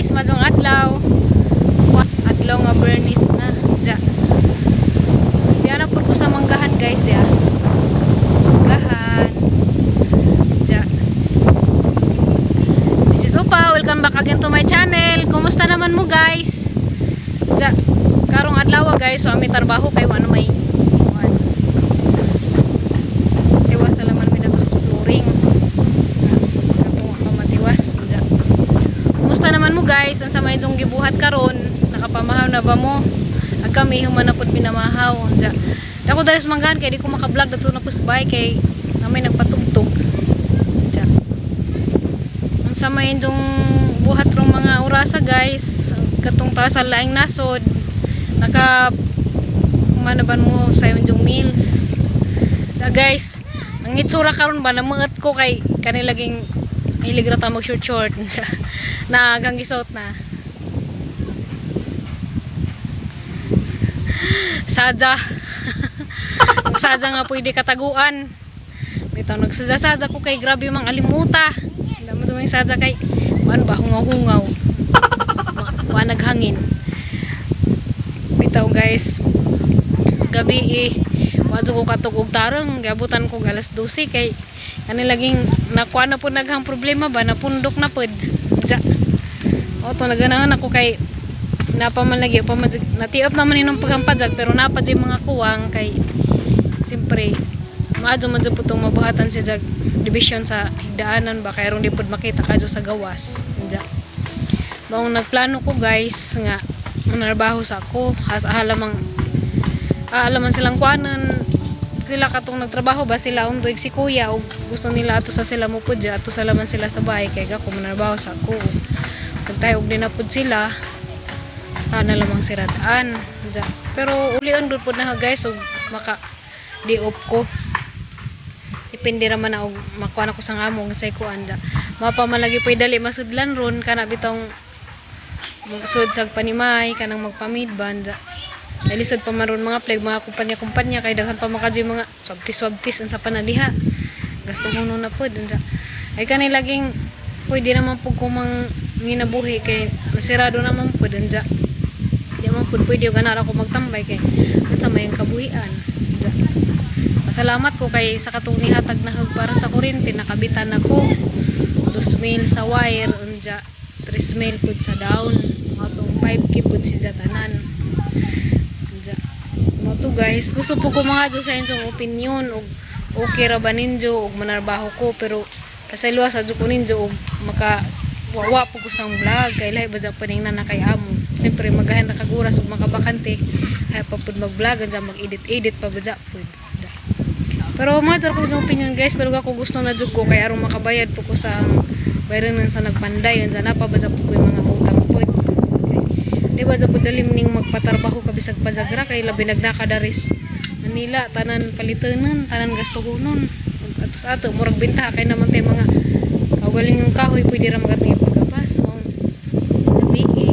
Guys, maayong adlaw. Adlaw nga Bernis na. Ja. Diya na pud ko sa manggahan, guys, diya. Manggahan. Ja. This is Upa. Welcome back again to my channel. Kumusta naman mo, guys? Ja. Karong adlaw, guys, so ami trabaho kay wano may kuan. Tiwas sa laman mi datos flooring. Katong ako matiwas. Ja. Kumusta naman mo, guys? Unsa may inyong gibuhat karon? Nakapamahaw na ba mo? Ag kami human na pud minamahaw. Ja. Dako dali sa manggahan kay di ko maka-vlog dato na pus bay kay namay nagpatugtog. Ja. Unsa may inyong buhat rong mga orasa, guys? Katong ta sa laing nasod. Naka manaban mo sa inyong meals. Da guys, ang itsura karon ba, namuot ko kay kanilaging hilig ra ta mag short short na hanggang gisuot na. Sadya. Sadya nga pwede kataguan. Bitaw nagsadya-sadya ko kay grabe mang alimuta. Damo yung sadya kay kuan ba, hungaw-hungaw. Wa naghangin. Bitaw, guys. Gabi eh wa ko katug og tarong, gabutan ko alas 12 kay kani laging nakuha na po naghang problema ba, napundok na pod. Ja. O to naganahan ako kay napa man lagi pa man natiop naman inom paghampajag, pero napa jud mga kuwang kay siyempre maadyo man jud po itong mabuhatan si jag division sa higdaanan ba, kay aron di pod makita kadyo sa gawas. Ja. Maong nagplano ko, guys, nga manarbaho sa ako has alamang aalaman silang kuanan sila katong nagtrabaho ba sila undoy si kuya og gusto nila ato sa sila mo pud ato sa laman sila sa bahay kay gako manarbaho sa ako pagtayo og di na pud sila na lamang siradaan. Ja. Pero ulion dud pud na, guys, og maka di off ko, depende ra man na og makuha na ko sa amo nga say kuan ja. Mapa man lagi po'y dali masudlan ron kana bitong sud sa panimay kanang magpamid ba. Ay lisod pa man ron mga pleg mga kumpanya-kumpanya kay daghan pa makadyo mga swabtis-swabtis unsa pa na diha gasto kuno na pod unsa. Ay kani laging pwede naman pud ko mang nginabuhi kay nasirado naman pod unsa. Di man pud pwede og ana ra ko magtambay kay unsa may ang kabuhian. Unsa. Pasalamat ko kay sa katong nihatag na hug para sa kuryente, nakabitan ako 2 mil sa wire, unja 3 mil pud sa down, mao tong 5K pud siya tanan. Unja mo to, guys, gusto po ko mga sa inyong opinion og okay ra ba ninyo og manarbaho ko, pero pasayloa sa ko ninyo og maka wawa po ko sang vlog kay lahi ba dyan pa ning na kay amo. Siyempre magahan na kag oras og makabakante ay pa pud mag-vlog unja mag-edit edit pa ba dyan pud. Pero mga ko sa opinion, guys, pero ako gusto na jud ko kay aron makabayad po ko sa bayranan sa nagpanday unja na pa ba dyan po ko yung mga utang po. Di ba dyan po dalim ning magpatrabaho ka bisag pajagra kay labi nagnakadaris Manila, tanan palitanan, tanan gastuhonon. Atos ato murag bentaha kay naman tay mga kaugalingong kahoy pwede ra magat nga pagabas mo gabi eh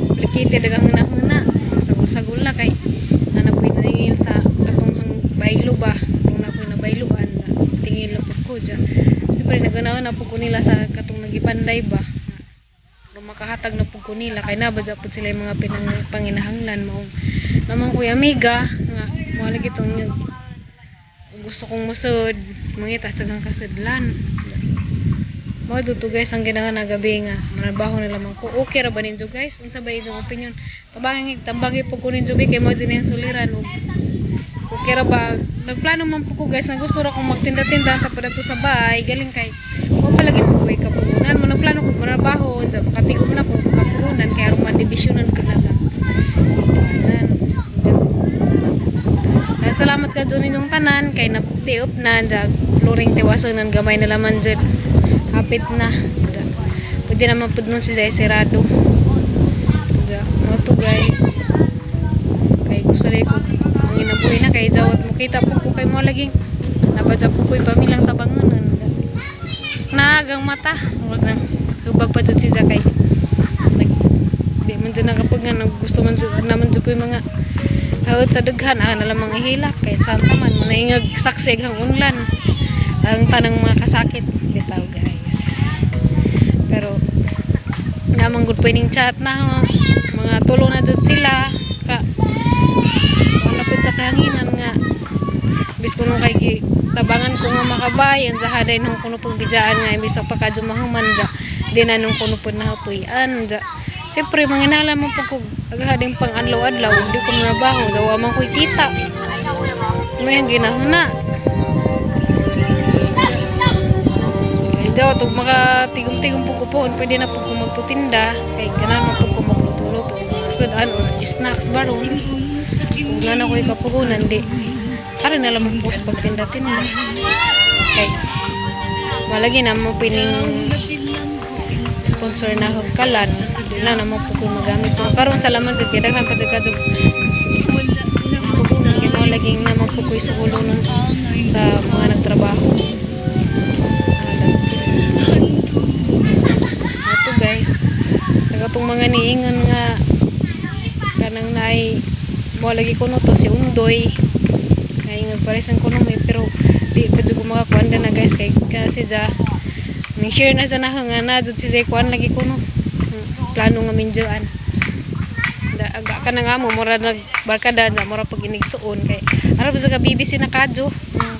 complicated, daghang hunahuna, sagol-sagol na kay na napoy nangil sa katong hang baylo ba, katong napoy na bayloan, tingil na pud ko dyan. Siyempre naganahan na pud ko nila sa katong nagipanday ba. Pero makahatag na pud ko nila kay na ba pud sila yung mga panginahanglan maong naman kuya amiga nga mo lagi tong gusto kong musod mangita sa gang kasudlan mo dito, guys. Ang ginawa na gabi nga manarbaho na lamang ko, okay ra ba ninyo, guys? Unsa ba inyong opinion? Tabangi tambangi po ko ninyo bi kay mo din ang suliran og okay ra ba. Nagplano man po ko, guys, na gusto ra kong magtinda-tinda ta pa sa bahay, galing kay mo palagi po ko kapuhunan mo. Nagplano ko manarbaho unsa makatigom na ko kapuhunan kay aron madibisyonan ko na sa kuanan. Kaya salamat ka dyan ninyong tanan kay natiop na jag flooring, tiwasan gamay na laman jud, hapit na. Pwede naman pud nun si Zay Serado. Ja, mo to, guys, kay gusto lang ko ang inabuhi na kay jawat mo kita po ko kay mo laging napadya po ko yung pamilyang tabangonon nagang mata wag nang hubag pa jud si Zay kay nag di man dyan nakapag nga nag gusto man jud naman jud ko yung mga hawat sa daghan ah na lamang ihilak kay santa man manaingag saksig ang unlan ang tanang mga kasakit bitaw, guys. Pero Namang good ning chat na mga tulo na jud sila ka wala pud sa kahanginan nga bis kuno kay gi tabangan ko nga makabay ang zahaday nung kuno pug bijaan nga imbis pa kadyo mahuman ja di na nung kuno pud nahapuy-an ja. Siyempre manginahanglan mo pug kog aghading pang adlaw-adlaw, di ko trabaho daw man ko'y kita may ang ginahuna. Kay daw tug makatigom-tigom pug ko pohon, pwede na pug ko magtutinda kay ganahan man pug ko magluto-luto og mga sudan or snacks ba ron. Kung nga na ko'y kapuhunan, di ara na lang mo post pagtinda-tinda kay malagi na mo pining sponsor na hog kalan, di na namo po ko magamit. Pero karon salamat jud kay daghan pa jud kadyo gusto ko kay laging naman po ko'y suhulo nun sa mga nagtrabaho. Ato guys, sa katong mga niingon nga kanang naay mo lagi kuno to si Undoy nga ingon pares ang kuno may, pero di pa jud ko makakuan na guys kay kasi ja ning share na sa nako nga na jud si Jay kuan lagi kuno plano nga minjoan da aga ka na nga mo mura nagbarkada da mura pag inigsuon kay ara ba sa ka BBC na kadyo,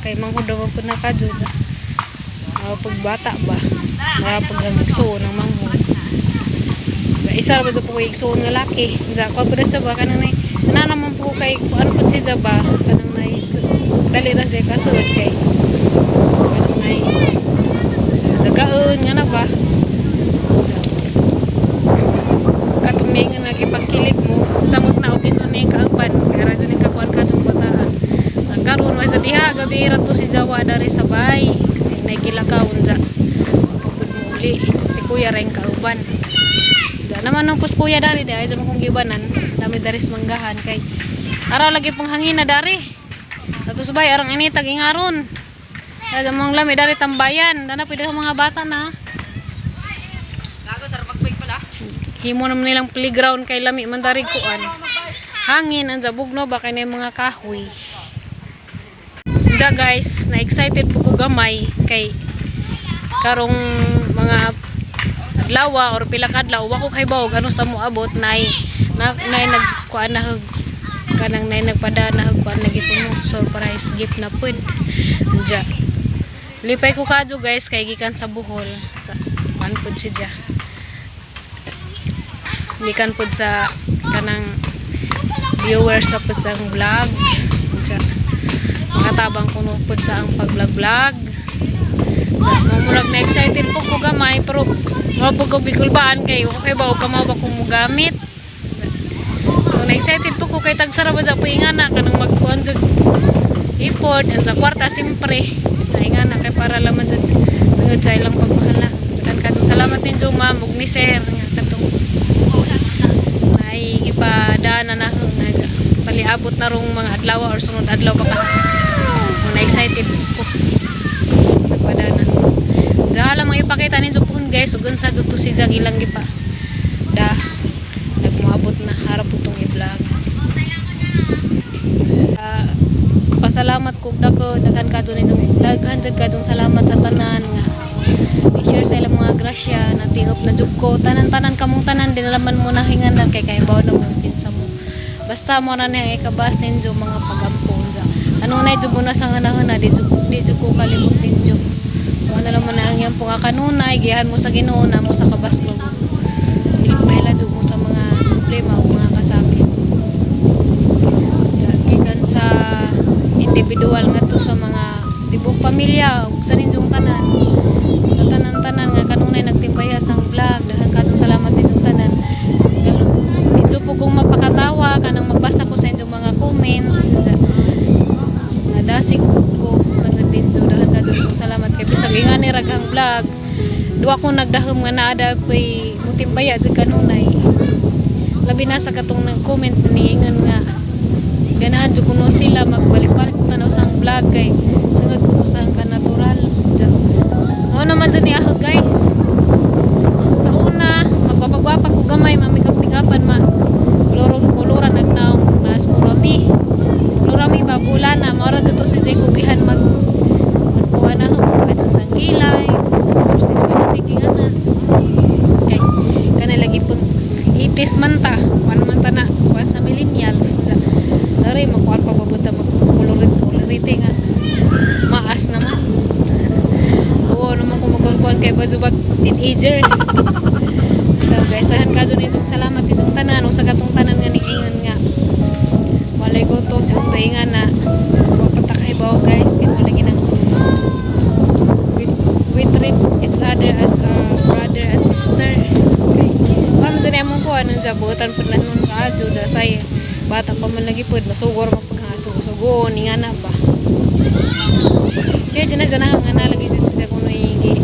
kay manghud daw pud na kadyo da mura pag bata ba, mura pag igsuon ang manghud sa isa ra ba sa po igsuon nga laki ja ko pud sa ba kanang nay ana naman po kay ano pud siya ba kanang nay dali ra siya kasuod kay kanang nay jagaon nga na ba katong ningon nga gipagkilig mo samot na og ito ni kauban kay ra jud ni kakuan kadtong bataan. Ang karon may sa diha gabi ra to si Jawa dari sa bay kay nagkilakaw unja pagod mo uli si kuya ra yung kauban da naman nung pus kuya dari di ay sa kong gibanan dami dari sa manggahan kay araw lagi pong hangin na dari ato subay arang ini tagingaron kaya mong lami dari tambayan dana pwede sa mga bata na. Gago, sarap mag-bike pala. Himo naman nilang playground kay lami man dari kuan hangin ang zabugno ba kay na yung mga kahoy da. Guys, na excited po ko gamay kay karong mga adlaw or pila ka adlaw wa ko kay bawog ano sa moabot nay na nay nagkuan na hog kanang nay nagpada na hog kuan lagi kuno surprise gift na pud anja. Lipay ko kadyo guys kay gikan sa Bohol sa kuan pud siya, gikan pud sa kanang viewers sa pud sa akong vlog. Unsa makatabang kuno pud sa ang pag-vlog vlog. Murag na excited po ko gamay pero mo po ko gikulbaan kay okay ba o kamaw ba kung mogamit. So, na excited po ko kay tagsara ba sa po ingana kanang magkuan jud ipod ang sa kwarta siyempre ay nga na kay para laman jud tungod sa ilang pagmahal. Daghan katong salamat ninyo, ma'am, ug ni sir nga katong ay gipadaan na nako nga paliabot na rong mga adlaw or sunod adlaw pa ka. Na excited ko nagpadana. Dahil lang ipakita ninyo pohon guys ug unsa dito si Jang ilang gipa da nagmoabot na harap po tong i-vlog. Pasalamat ko dako daghan ka ninyo, daghan jud kadtong salamat sa tanan nga i-share sa ilang mga grasya na tingop na jud ko tanan-tanan kamong tanan di na laman mo nahingan lang kay bawo na mo kinsa mo basta mo na niya ikabas ninyo mga pagampo unsa kanunay jud mo na sa nganahon di jud ko kalimot ninyo. Kung ano lang man na ang iyang nga kanunay gihan mo sa Ginoo na mo sa kabaslo dili pahila jud mo sa mga problema o mga kasakit. Gikan sa individual nga to sa mga tibok pamilya ug sa ninyong tanan, sa tanan-tanan nga kanunay nagtimbaya sa vlog, daghan kadtong salamat ninyong tanan. Medyo po kung mapakatawa kanang magbasa ko sa inyong mga comments, nadasig po ko tungod ninyo. Daghan kadtong salamat kay bisag ingani raghang vlog duwa ko nagdahom nga naa pay mutimbaya jud kanunay, labi na sa katong nag-comment niingon nga ganahan jud kuno sila magbalik-balik tanaw sa ang vlog kay tungod kuno sa ang ka-natural. Mao naman jud ni ako guys. Sa una magwapag-wapag ko gamay, ma makeup makeupan, ma koloron koloran ag naong naas murami murami ba bula na mao ra jud to si Jay kugihan mag magkuha na ho adto sa kilay, lipstick lipstick nga na kay kana lagi. man ta, kuan man ta na, kuan sa millennials. Dari makuan pa babuta mag kolorit kolorite nga maas naman. Oo naman kung magkuan kay bazubag teenager. So guys, sahan ka dyan itong salamat itong tanan o sa katong tanan nga niingon nga walay ko to sa unday nga na wapatakahibaw guys, kay mo lagi nang we treat each other as a brother and sister. Okay. Paano doon among kuha nang jabutan pud na nun kaadyo dya say bata pa man lagi pud masugor mapagasugo ni nga na ba. Siya dyan na dyan nga na lagi dyan siya kuno igi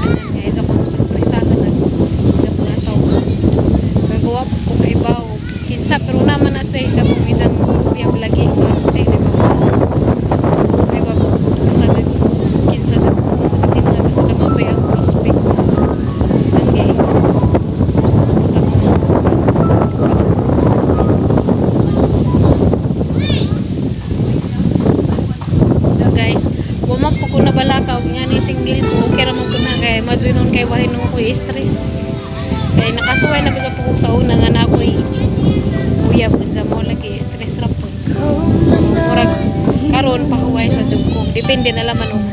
anan nga ija kuno surpresa ka na dyan kuno asawa. Kagawa po ko kaibaw kinsa pero naman na say katong ijang uyab lagi ko di ba? Kay ba kinsa dyan kinsa dyan sa katinga basta kamo to yung prospect dyan gay utak mo. So guys, wa po ko nabalaka og nga ni single ko, okay ra man po na kay madyo nun kay wahin ko stress. Kay nakasuway na ba po ko sa una nga na ako uyab unsa mo lagi stress ra po. Murag karon pahuway sa jud ko. Depende na laman og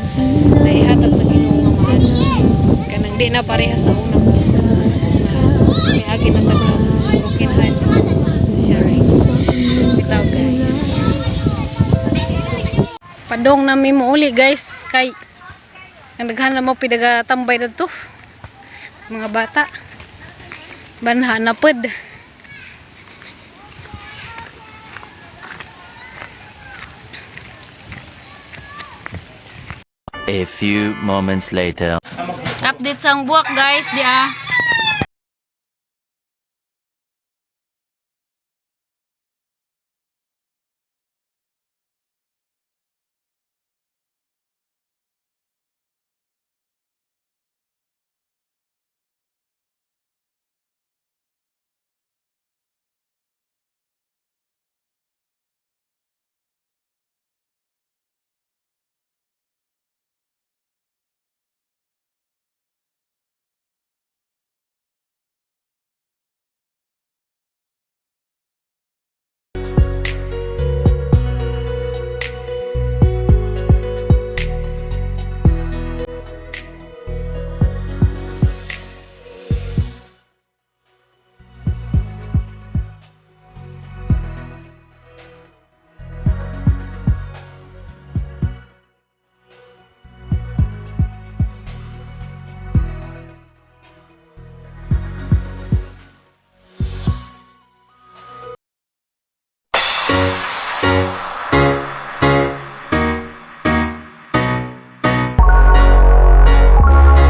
naihatag sa Ginoo nga maadyo. Kanang di na pareha sa una. May agi na tag broken heart. Sharing. Bitaw guys. Padong na mi mo uli guys kay ang daghan na mo pidaga tambay dadto. Mga bata. Banha na pod. A few moments later. Update sa ang buwak guys, di ah.